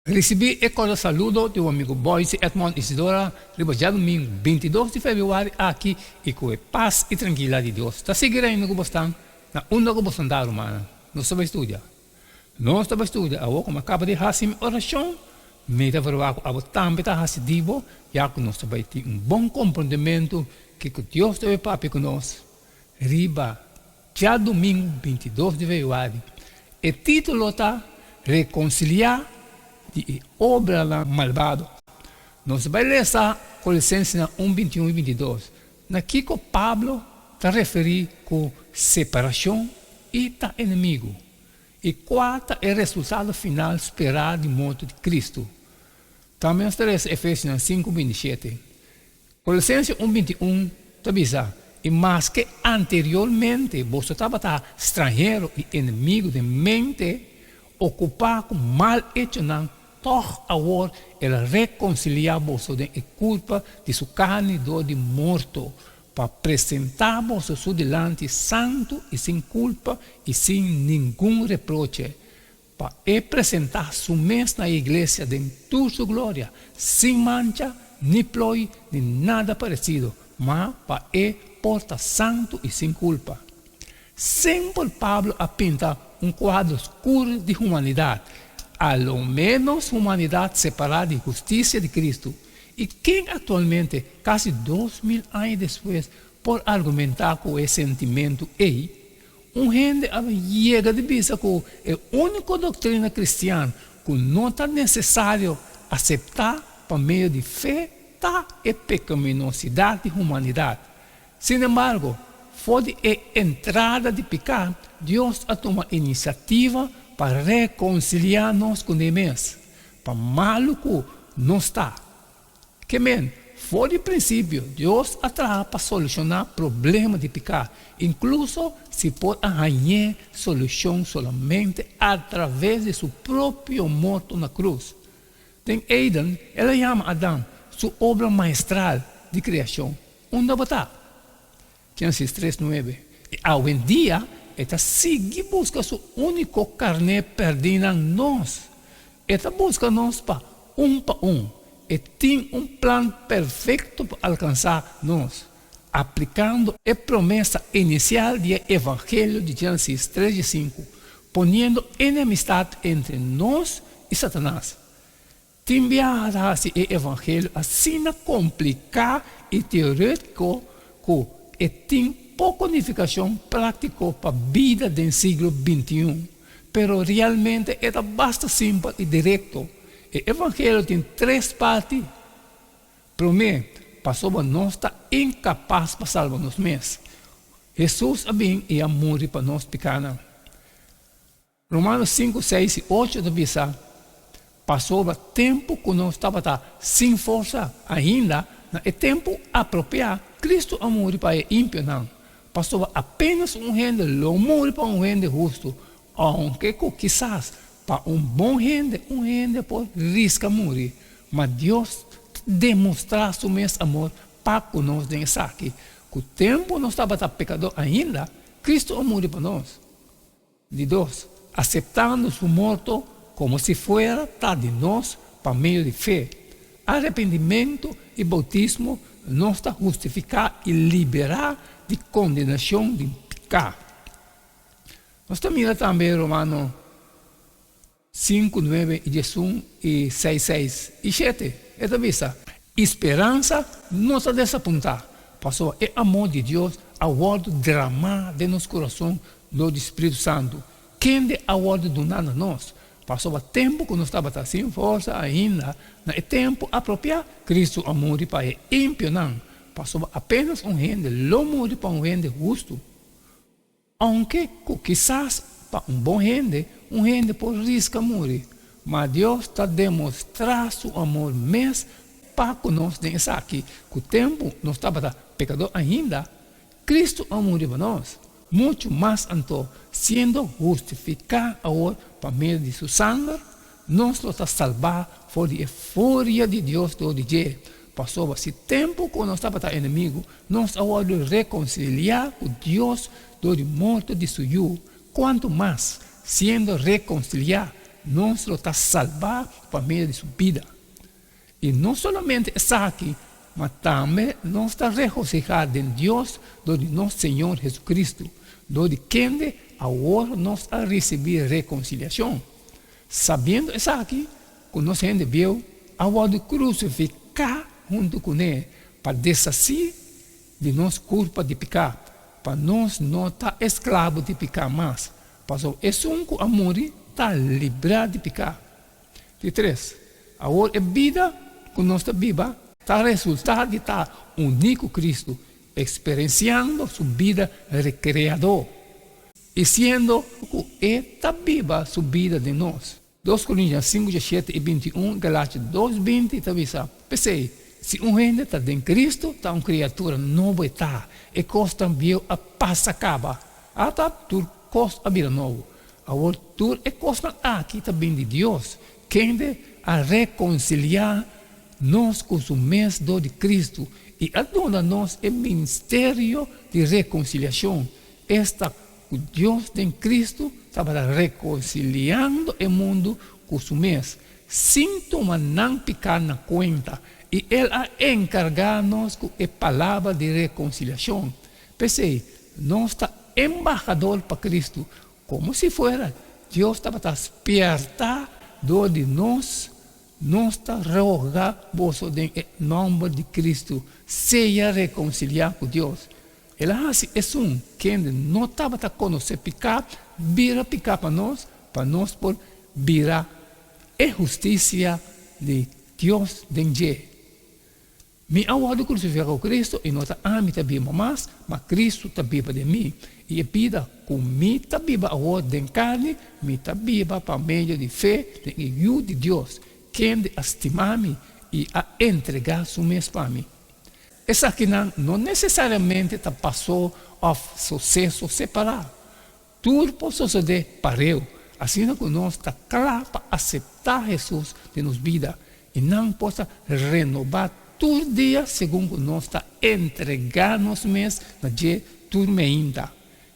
Risibí e kòrda saludo di bo amigu Boyce Edmond Isidora riba djadumingu 22 di febrüari aki i ku e pas i trankilidat di Dios ta sigui reina ku bosnan na unda ku bosnan ta rumannan. Nos ta bai studia. Nos ta bai studia awor ku mi a kaba di hasi mi orashon mi ta verwagt ku abo tambe ta hasi di bo ya ku nos ta bai tin un bon komprondementu kiko Dios ta bai papia ku nos riba Djadumingu 22 di febrüari. E título ta Rekonsiliá di e obranan malbado. Nos bai lesa Kolosensenan un 21 i 22. Na kiko Pablo ta referí ku separashon i ta enemigu? I kua ta e resultado final sperá di morto di Kristu? Tambe nos ta lesa Efesionan 5 27. Kolosense un 21 ta bisa, I maske anteriormente boso tabata stranhero i enemigu den mente, okupá ku mal echonan, tòg awor el a rekonsiliá boso den e kulpa di su karni dor di morto, pa presentá boso su dilanti santu i sin kulpa i sin ningun reproche, pa e presentá su mes na e iglesia den tur su gloria, sin mancha, ni ploi, ni nada paresido, ma pa e por ta santu i sin kulpa. Semper Pablo a pinta un kuadro skur di humanidat, a lo ménos humanidat separá di hustisia di Kristu. I ken aktualmente, kasi 2000 aña despues, por argumentá ku e sentimentu ei? Un hende a yega di bisa ku e úniko doktrina kristian ku no ta nesesario aseptá pa medio di fe ta e pekaminosidat di humanidat. Sin embargo, for di e entrada di piká, Dios a tuma inisiativa pa rekonsiliá nos ku ne mes, pa malu ku nos ta. Ke men, for di prinsipio Dios a traha pa solushoná problema di piká, inkluso si por a hañ'é solushon solamente atraves di su propio morto na krus. Den Eden, el a yama Adam su obra maestral di kreashon. Unda bo ta? Génesis tres nuebe. I awendia e ta sigui buska su úniko karné pèrdínan, nos. E ta buska nos pa un pa un. E tin un plan perfekto pa alkansá nos, aplikando e promesa inisial di e evangelio di Génesis tres di sinku, poniendo enemistat entre nos i Satanas. Tin biaha ta hasi e evangelio asina kompliká i teorétiko ku e tin poko nifikashon práktiko pa bida den siglo 21. Pero realmente e ta basta simpel i direkto. E evangelio tin tres parti. Promé, pasobra nos ta inkapas pa salba nos mes. Hesus a bin i a muri pa nos pikánan. Romanos 5, 6 i 8 ta bisa, Pasobra tempu ku nos tabata sin forsa ainda, na e tempu apropiá, Kristu a muri pa e impionan. Pasobra apénas un hende lo muri pa un hende hustu, ounke ku kisas pa un bon hende un hende por riska muri. Ma Dios ta demostrá su mes amor pa ku nos den esaki, ku tempu nos tabata pekadó ainda, Kristu a muri pa nos. Di dos, aseptando su morto komo si fuera ta di nos pa medio di fe, arepentimentu i boutismo, nos ta hustifiká i liberá di kondenashon di piká. Nos ta mira tambe Romano 5, 9 i 11 i 6, 6 i 7. E ta bisa, I speransa no ta desapuntá, pasobra e amor di Dios a wòrdu dramá den nos kurason dor di Spiritu Santu, kende a wòrdu duná na nos. Pasobra tempu ku nos tabata sin forsa ainda, na e tempu apropiá, Kristu a muri pa e impionan. Pasobra apénas un hende lo muri pa un hende hustu. Ounke ku kisas pa un bon hende, un hende por riska muri, ma Dios ta demostrá su amor mes pa ku nos den esaki, ku tempu nos tabata pekadó ainda, Kristu a muri pa nos. Muchu mas anto, siendo hustifiká awor pa medio di su sanger, nos lo ta salbá for di e furia di Dios dor di dje. Pasobra si tempu ku nos tabata enemigu, nos a wòrdu rekonsiliá ku Dios dor di morto di su Yu, kuantu mas, siendo rekonsiliá, nos lo ta salbá pa medio di su bida. I no solamente esaki, ma tambe nos ta regosihá den Dios dor di nos Señor Jesucristo, dor di kende awor nos a risibí rekonsiliashon. Sabiendo esaki, ku nos hende bieu a wòrdu krusifiká huntu kuné pa deshasí di nos kurpa di piká, pa nos no ta esklabo di piká mas, pasobra esun ku a muri ta librá di piká. Di tres, awor e bida ku nos ta biba ta resultá di ta uní ku Kristu, eksperensiando su bida rekreadó i siendo ku e ta biba su bida den nos. Dos Korintianan sinku diesshete i bintiun, Galatia dos binti ta bisa, P'esei, si un hende ta den Kristu, ta un kriatura nobo e ta, e kosnan bieu a pasa kaba, ata tur kos a bira nobo. Awor tur e kosnan aki ta bin di Dios, kende a rekonsiliá nos ku su mes dor di Kristu i a duna nos e ministerio di rekonsiliashon, esta, ku Dios den Kristu tabata rekonsiliando e mundu ku su mes, sin tuma nan piká na kuenta, i el a enkargá nos ku e palabra di rekonsiliashon. P'esei, nos ta embahador pa Kristu, komo si fuera Dios tabata spièrtá dor di nos. Nos ta roga boso den e nòmber di Kristu, sea rekonsiliá ku Dios. El a hasi esun kende no tabata konosé piká bira piká pa nos, pa nos por bira e hustisia di Dios den dje. Mi a wòrdu krusifiká ku Kristu, i no ta ami ta biba mas, ma Kristu ta biba den mi. I e bida ku mi ta biba awor den karni, mi ta biba pa medio di fe den e Yu di Dios, kende a stima mi i a entregá su mes pa mi. Esakinan no nesesariamente ta paso òf suseso separá. Tur por sosodé pareu, asina ku nos ta kla pa aseptá Hesus den nos bida i nan por ta renobá tur dia segun ku nos ta entregá nos mes na dje tur meinta,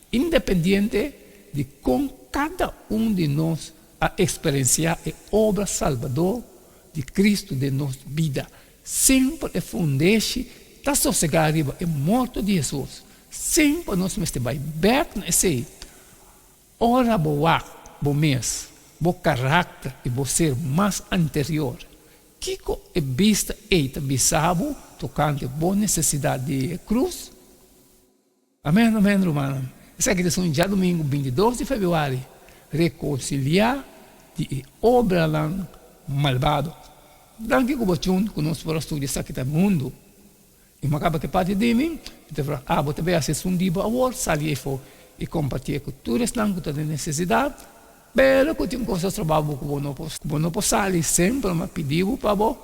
independiente di kon kada un di nos a eksperensiá e obra salbador di Kristu den nos bida. Semper e fundeshi ta sosegá riba e morto di Hesus. Semper nos mester bai bèk na esei. Ora bo wak bo mes, bo karakter i bo ser mas anterior, kiko e bista ei ta bisa bo tokante bo nesesidat di e krus? Amen amen rumannan. Esaki ta sun djadumingu 22 di februari, rekonsiliá di e obranan malbado. Danki ku bo tjun ku nos por a studia esaki ta mundu. I mi a kaba ku e parti di mi, mi ta fla, Abo ta bai hasi esun di bo awor, sali efo i kompartié ku tur esnan ku ta den nesesidat, pero ku tin kos astrobá bo ku bo no por, ku bo no por sali, semper mi a pidi bo pa bo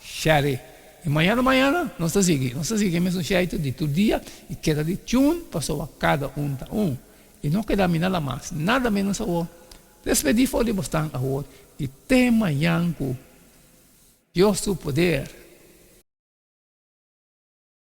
share. I mañana mañana nos ta sigui, nos ta sigui e mesun sheitu di tur dia i keda di tune pasobra kada un ta un. I no keda mi nada mas, nada menos awor. Despedí for di bosnan awor i te mañan ku Dios su poder.